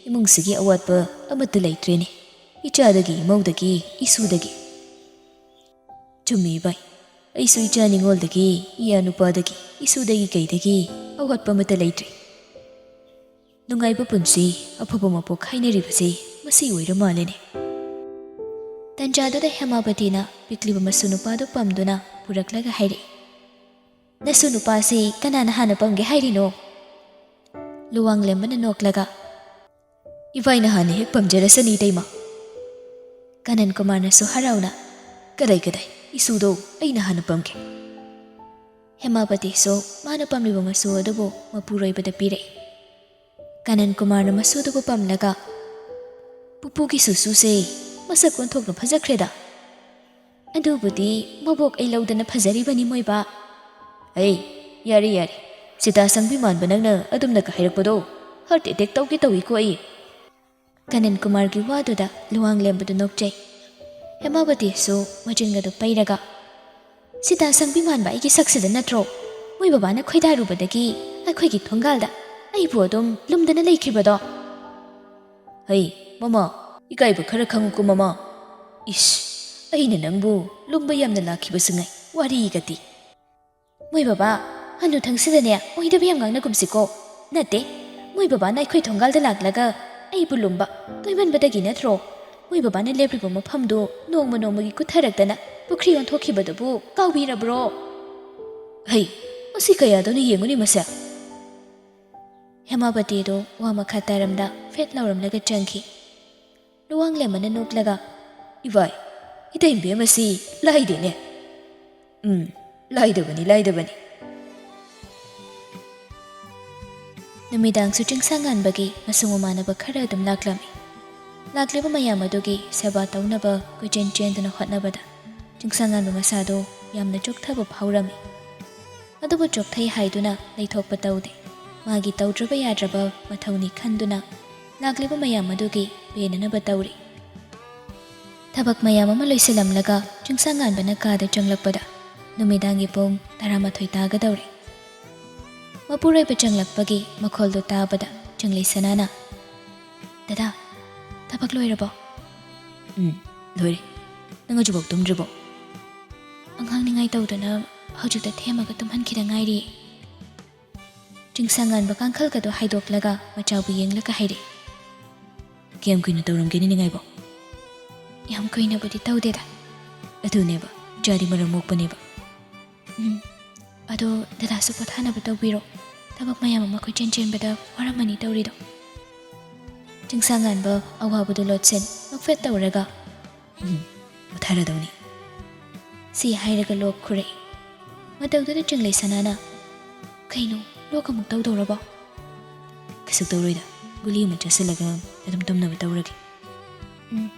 ꯏꯃꯨꯡꯁꯤꯒꯤ ꯑꯋꯥꯠꯄ ꯑꯃꯠꯇ ꯂꯩꯇ꯭ꯔꯦꯅꯦ, ꯏꯆꯥꯗꯒꯤ, ꯏꯃꯧꯗꯒꯤ, ꯏꯁꯨꯗꯒꯤ꯫ ꯆꯨꯝꯃꯤ ꯏꯕꯥꯏ, ꯑꯩꯁꯨ ꯏꯆꯥ ꯅꯤꯉꯣꯜꯗꯒꯤ, ꯏꯌꯥ ꯅꯨꯄꯥꯗꯒꯤ, ꯏꯁꯨꯗꯒꯤ ꯀꯩꯗꯒꯤ ꯑꯋꯥꯠꯄ ꯑꯃꯠꯇ ꯂꯩꯇ꯭ꯔꯦ꯫ ꯅꯨꯡꯉꯥꯏꯕ ꯄꯨꯟꯁꯤ, ꯑꯐꯕ ꯃꯄꯣꯛ ꯍꯥꯏꯅꯔꯤꯕꯁꯤ ꯃꯁꯤ ꯑꯣꯏꯔ ꯃꯥꯜꯂꯦꯅꯦ꯫ ꯇꯟꯖꯥꯗꯨꯗ ꯍꯦꯃꯥꯕꯇꯤꯅ ꯄꯤꯛꯂꯤꯕ ꯃꯁꯨ ꯅꯨꯄꯥꯗꯨ ꯄꯝꯗꯨꯅ ꯄꯨꯔꯛꯂꯒ ꯍꯥꯏꯔꯛꯏ, "ꯅꯁꯨ ꯅꯨꯄꯥꯁꯤ ꯀꯅꯥꯅ ꯍꯥꯟꯅ ꯄꯝꯒꯦ ꯍꯥꯏꯔꯤꯅꯣ?" ꯂꯨꯋꯥꯡꯂꯦꯝꯕꯅ ꯅꯣꯛꯂꯒ, "ꯏꯕꯥꯏꯅ ꯍꯥꯟꯅ ꯍꯦꯛ ꯄꯝꯖꯔꯁꯅꯤ, ꯏꯇꯩꯃ꯫" ꯀꯅꯟ ꯀꯨꯃꯥꯔꯅꯁꯨ ꯍꯔꯥꯎꯅ, "ꯀꯗꯥꯏ, ꯀꯗꯥꯏ, ꯏꯁꯨꯗꯣ ꯑꯩꯅ ꯍꯥꯟꯅ ꯄꯝꯒꯦ꯫" ꯍꯦꯃꯥꯄꯇꯤꯁꯨ ꯃꯥꯅ ꯄꯥꯝꯂꯤꯕ ꯃꯆꯨ ꯑꯗꯨꯕꯨ ꯃꯄꯨꯔꯣꯏꯕꯗ ꯄꯤꯔꯛꯏ꯫ ꯀꯅꯟ ꯀꯨꯃꯥꯔꯅ ꯃꯆꯨ ꯑꯗꯨꯕꯨ ꯄꯥꯝꯂꯒ, "ꯄꯨꯄꯨꯒꯤ ꯁꯨꯁꯨꯁꯦ ꯃꯁꯛ ꯑꯣꯟꯊꯣꯛꯅ ꯐꯖꯈ꯭ꯔꯦꯗ꯫ ꯑꯗꯨꯕꯨꯗꯤ ꯃꯕꯣꯛ ꯑꯩ ꯂꯧꯗꯅ ꯐꯖꯔꯤꯕꯅꯤ, ꯃꯣꯏꯕꯥ꯫" "ꯑꯩ, ꯌꯥꯔꯦ, ꯌꯥꯔꯦ꯫ ꯁꯤꯇꯥ ꯁꯪꯕꯤ ꯃꯥꯟꯕ ꯅꯪꯅ ꯑꯗꯨꯝꯅꯒ ꯍꯥꯏꯔꯛꯄꯗꯣ ꯍꯥꯔꯠ ꯑꯦꯇꯦꯛ ꯇꯧꯒꯦ ꯇꯧꯏꯀꯣ ꯑꯩ꯫" ꯀꯅꯟ ꯀꯨꯃꯥꯔꯒꯤ ꯋꯥꯗꯨꯗ ꯂꯨꯋꯥꯡꯂꯦꯝꯕꯗꯨ ꯅꯣꯛꯆꯩ꯫ ꯍꯦꯃꯥꯕꯇꯤꯁꯨ ꯃꯆꯤꯟꯒꯗꯨ ꯄꯩꯔꯒ, "ꯁꯤꯇꯥ ꯁꯪꯕꯤ ꯃꯥꯟꯕ ꯑꯩꯒꯤ ꯁꯛꯁꯤꯗ ꯅꯠꯇ꯭ꯔꯣ ꯃꯣꯏ ꯕꯕꯥꯅ ꯈꯣꯏꯗꯥꯔꯨꯕꯗꯒꯤ ꯑꯩꯈꯣꯏꯒꯤ ꯊꯣꯡꯒꯥꯜꯗ ꯑꯩꯕꯨ ꯑꯗꯨꯝ ꯂꯨꯝꯗꯅ ꯂꯩꯈꯤꯕꯗꯣ?" "ꯍꯩ, ꯃꯃꯥ, ꯏꯀꯥꯏꯕ ꯈꯔ ꯈꯪꯉꯨꯀꯣ, ꯃꯃꯥ꯫ ꯏꯁ, ꯑꯩꯅ ꯅꯪꯕꯨ ꯂꯨꯝꯕ ꯌꯥꯝꯅ ꯂꯥꯛꯈꯤꯕꯁꯨ ꯉꯥꯏ, ꯋꯥꯔꯤꯒꯗꯤ꯫" "ꯃꯣꯏ ꯕꯕꯥ, ꯍꯅꯨꯊꯪꯁꯤꯗꯅꯦ ꯑꯣꯏꯗꯕ ꯌꯥꯝ ꯉꯥꯡꯅꯒꯨꯝꯁꯤꯀꯣ꯫ ꯅꯠꯇꯦ, ꯃꯣꯏ ꯕꯕꯥꯅ ꯑꯩꯈꯣꯏ ꯊꯣꯡꯒꯥꯜꯗ ꯂꯥꯛꯂꯒ ꯑꯩꯕꯨ ꯂꯨꯝꯕ ꯇꯣꯏꯃꯟꯕꯗꯒꯤ ꯅꯠꯇ꯭ꯔꯣ ꯃꯣꯏ ꯕꯕꯥꯅ ꯂꯦꯞꯂꯤꯕ ꯃꯐꯝꯗꯨ ꯅꯣꯡꯃ ꯅꯣꯡꯃꯒꯤ ꯀꯨꯠꯊꯔꯛꯇꯅ ꯄꯨꯈ꯭ꯔꯤ ꯑꯣꯟꯊꯣꯛꯈꯤꯕꯗꯨꯕꯨ ꯀꯥꯎꯕꯤꯔꯕ꯭ꯔꯣ?" "ꯍꯩ, ꯃꯁꯤ ꯀꯌꯥꯗꯅꯣ ꯌꯦꯡꯉꯨꯅꯦ ꯃꯁꯦ꯫" ꯍꯦꯃꯥꯄꯇꯤꯗꯨ ꯋꯥ ꯃꯈꯥ ꯇꯥꯔꯝꯗ ꯐꯦꯠ ꯂꯥꯎꯔꯝꯂꯒ ꯆꯪꯈꯤ꯫ ꯂꯨꯋꯥꯡꯂꯦꯝꯕꯅ ꯅꯣꯛꯂꯒ, "ꯏꯕꯥꯏ, ꯏꯇꯩ ꯏꯕꯦꯝ ꯑꯁꯤ ꯂꯥꯏꯗꯦꯅꯦ꯫" "ꯎꯝ, ꯂꯥꯏꯗꯕꯅꯤ, ꯂꯥꯏꯗꯕꯅꯤ꯫" ꯅꯨꯃꯤꯗꯥꯡꯁꯨ ꯆꯤꯡꯁꯥꯡ ꯉꯥꯟꯕꯒꯤ ꯃꯁꯨꯡ ꯃꯃꯥꯟꯅꯕ ꯈꯔ ꯑꯗꯨꯝ ꯂꯥꯛꯂꯝꯃꯤ꯫ ꯂꯥꯛꯂꯤꯕ ꯃꯌꯥꯝ ꯑꯗꯨꯒꯤ ꯁꯦꯕꯥ ꯇꯧꯅꯕ ꯀꯣꯏꯆꯦꯟ ꯆꯦꯟꯗꯨꯅ ꯍꯣꯠꯅꯕꯗ ꯆꯤꯡꯁꯥꯡ ꯉꯥꯟꯕ ꯃꯁꯥꯗꯨ ꯌꯥꯝꯅ ꯆꯣꯛꯊꯕ ꯐꯥꯎꯔꯝꯃꯤ꯫ ꯑꯗꯨꯕꯨ ꯆꯣꯛꯊꯩ ꯍꯥꯏꯗꯨꯅ ꯂꯩꯊꯣꯛꯄ ꯇꯧꯗꯦ꯫ ꯃꯥꯒꯤ ꯇꯧꯗ꯭ꯔꯕ ꯌꯥꯗ꯭ꯔꯕ ꯃꯊꯧꯅꯤ ꯈꯟꯗꯨꯅ ꯂꯥꯛꯂꯤꯕ ꯃꯌꯥꯝ ꯑꯗꯨꯒꯤ ꯄꯦꯟꯅꯅꯕ ꯇꯧꯔꯤ꯫ ꯊꯕꯛ ꯃꯌꯥꯝ ꯑꯃ ꯂꯣꯏꯁꯤꯜꯂꯝꯂꯒ ꯆꯤꯡꯁꯥꯡ ꯉꯥꯟꯕꯅ ꯀꯥꯗ ꯆꯪꯂꯛꯄꯗ ꯅꯨꯃꯤꯗꯥꯡꯒꯤ ꯄꯨꯡ ꯇꯔꯥꯃꯥꯊꯣꯏ ꯇꯥꯒꯗꯧꯔꯦ꯫ ꯃꯄꯨꯔꯣꯏꯕ ꯆꯪꯂꯛꯄꯒꯤ ꯃꯈꯣꯜꯗꯨ ꯇꯥꯕꯗ ꯆꯤꯡꯂꯩ ꯁꯅꯥꯅ, ꯗꯗꯥ, ꯊꯕꯛ ꯂꯣꯏꯔꯕꯣ? ꯎꯝ, ꯂꯣꯏꯔꯦ꯫ ꯅꯪ ꯍꯧꯖꯤꯛꯐꯥꯎ ꯇꯨꯝꯗ꯭ꯔꯤꯕꯣ? ꯑꯉꯥꯡ ꯅꯤꯡꯉꯥꯏ ꯇꯧꯗꯅ ꯍꯧꯖꯤꯛꯇ ꯊꯦꯝꯃꯒ ꯇꯨꯝꯍꯟꯈꯤꯗ ꯉꯥꯏꯔꯤ꯫ ꯆꯤꯡꯁꯥꯡ ꯉꯥꯟꯕ ꯀꯥꯡꯈꯜꯒꯗꯣ ꯍꯥꯏꯗꯣꯛꯂꯒ ꯃꯆꯥꯕꯨ ꯌꯦꯡꯂꯒ ꯍꯥꯏꯔꯛꯏ, "ꯀꯌꯥꯝ ꯀꯨꯏꯅ ꯇꯧꯔꯝꯒꯦ ꯅꯤꯡꯉꯥꯏꯕꯣ?" "ꯌꯥꯝ ꯀꯨꯏꯅꯕꯨꯗꯤ ꯇꯧꯗꯦꯗ꯫" "ꯑꯗꯨꯅꯦꯕ, ꯏꯆꯥꯗꯤ ꯃꯔꯝ ꯃꯣꯛꯄꯅꯦꯕ꯫" "ꯎꯝ, ꯑꯗꯣ ꯗꯗꯥꯁꯨ ꯄꯣꯊꯥꯅꯕ ꯇꯧꯕꯤꯔꯣ꯫ ꯊꯕꯛ ꯃꯌꯥꯝ ꯑꯃ ꯀꯣꯏꯆꯦꯟ ꯆꯦꯟꯕꯗ ꯋꯥꯔꯝꯃꯅꯤ ꯇꯧꯔꯤꯗꯣ꯫" ꯆꯤꯡꯁꯥꯡ ꯉꯥꯟꯕ ꯑꯋꯥꯕꯗꯨ ꯂꯣꯠꯁꯤꯟ ꯅꯣꯛꯐꯦꯠ ꯇꯧꯔꯒ, "ꯎꯝ, ꯄꯣꯊꯥꯔꯗꯧꯅꯤ꯫" ꯁꯤ ꯍꯥꯏꯔꯒ ꯂꯣꯛ ꯈꯨꯔꯛꯏ꯫ ꯃꯇꯧꯗꯨꯗ ꯆꯤꯡꯂꯩ ꯁꯅꯥꯅ, "ꯀꯩꯅꯣ, ꯂꯣꯛ ꯑꯃꯨꯛ ꯇꯧꯗꯧꯔꯕꯣ?" "ꯀꯩꯁꯨ ꯇꯧꯔꯣꯏꯗ, ꯒꯨꯂꯤ ꯑꯃ ꯆꯥꯁꯤꯜꯂꯒ ꯑꯗꯨꯝ ꯇꯨꯝꯅꯕ ꯇꯧꯔꯒꯦ꯫" "ꯎꯝ,